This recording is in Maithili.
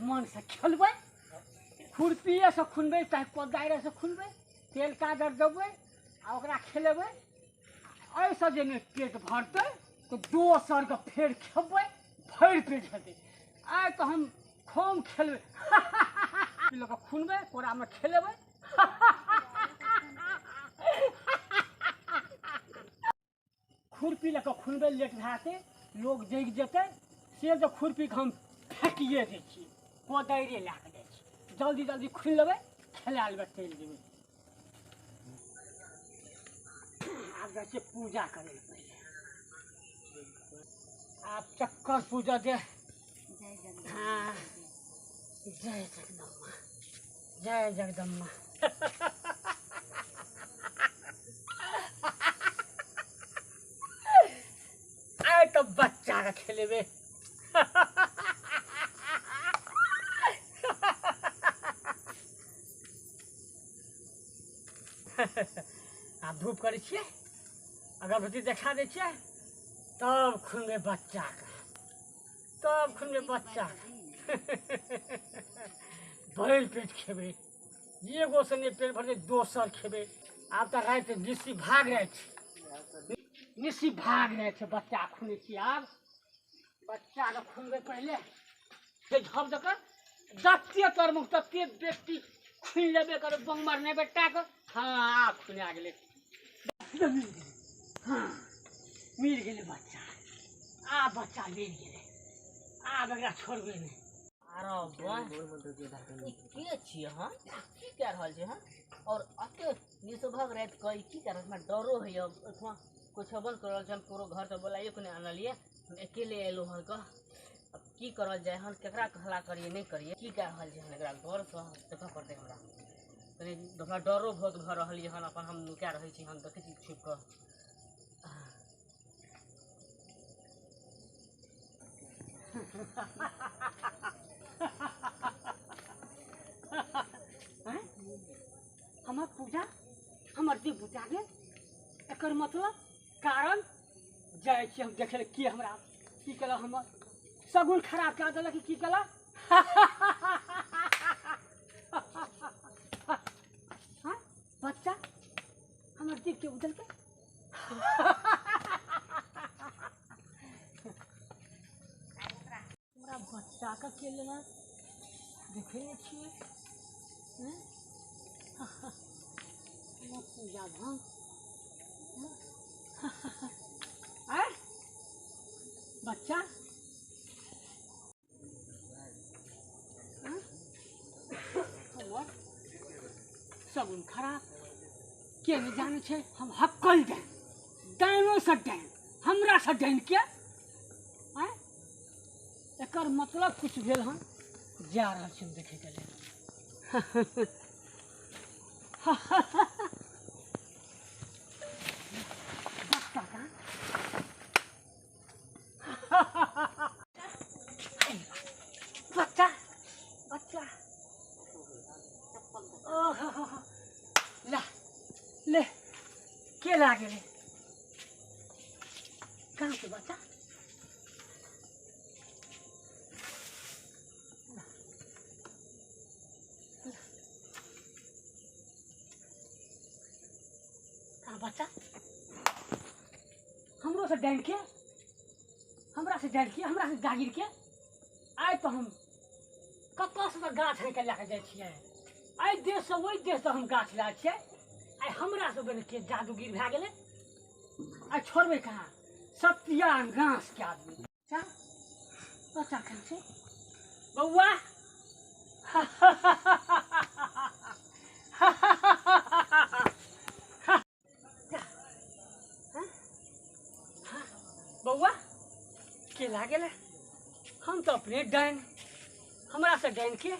मनसँ खेलबै, खुरपिएसँ खुनबै चाहे कोदारिसँ खुनबै, तेल कादर देबै आ ओकरा खेलेबै। एहिसँ जे नहि पेट भरतै तऽ दोसरके फेर खेबै, भरि पेट हेतै। आइ तऽ हम खूब खेलबै, लऽ कऽ खुनबै, कोरामे खेलेबै। खुरपी लऽ कऽ खुनबै, लेट भए जेतै, लोक जगि जेतै, से तऽ खुरपीके हम फेकिए दै छियै, कोदारिए लए कऽ जाइ छियै। जल्दी जल्दी खुनि लेबै, खेला लेबै, चलि जेबै। आब जाइ छियै पूजा करै लए। पहिले आब चक्कर पूजा दे। हाँ, जय जगदम्बा, जय जगदम्बा। आइ तऽ बच्चाके खेलेबै। आब धूप करै छियै, अगरबत्ती देखा दै छियै, तब खुनबै बच्चाके, तब खुनबै बच्चाके। भरि पेट खेबै, एगो से नहि पेट भरतै दोसर खेबै। आब तऽ राति निशी भाग जाइ छै, निशी भाग जाइ छै। बच्चा खुनै छियै, आब बच्चाके खुनबै पहिले। झप दऽ कऽ जते तोर मुख तते बेटी खुनि लेबे करे बंग मारने बेटाके। हाँ, आब खुना गेलै। हाँ, मिल गेलै बच्चा, आब बच्चा मिल गेलै, आब एकरा छोड़बै नहि। अरे वाह, ई के छियै हन? की कए रहल छै हन? और एते निसभग राति कऽ ई की कए रहल छै? हमरा डरो होइए, ओहिठमा किछु हेबो नहि कऽ रहल छै। हम ककरो घरसँ बोलाइयो कऽ नहि आनलियै, हम अकेले एलहुँ हन कऽ। आब की करल जाय हन? केकरा हल्ला करियै, नहि करियै? की कए रहल छै हन? एकरा गौरसँ देखऽ पड़तै हमरा। कनि हमरा डरो बहुत भऽ रहल यऽ हन। अपन हम नुका रहै छी हन, देखै छी छुपि कऽ। हमर पूजा, हमर देव बुझा गेल। एकर मतलब कारण जाइ छी हम देखै लए, के हमरा की केलक, हमर सगुन खराब कए देलक, की केलक। हाँ, बच्चा हमर देव के उदलकै। हमरा बच्चाके के लेलक? देखै नहि छियै? हँ? हमर पूजा भंग। आँय बच्चा, हँ? हमर सगुन खराब के नहि जानै छै। हम हक्कल डाइन, डाइनोसँ डाइन, हमरासँ डाइन के? आँय, एकर मतलब कुछ भेल हन। जा रहल छी हम देखैके लेल। बच्चा कहाँ? बच्चा, बच्चा, ओहो, ला ले, के लागेले? कहाँ छै बच्चा? कहाँ बच्चा? हमरो से डाइन के, हमरा से डाइन के, हमरा से जागिर के। आइ तऽ हम कतऽसँ तऽ गाछ आनि कऽ लए कऽ जाइ छियै, एहि देशसँ ओहि देशसँ हम गाछ लए छियै। आइ हमरा से के जादूगिर भए गेलै? आइ छोड़बै कहाँ सत्यानाश के आदमी। बच्चा, बच्चा कहाँ छै बौआ? बौआ के लागल? हम तऽ अपने डाइन, हमरा से डाइन के?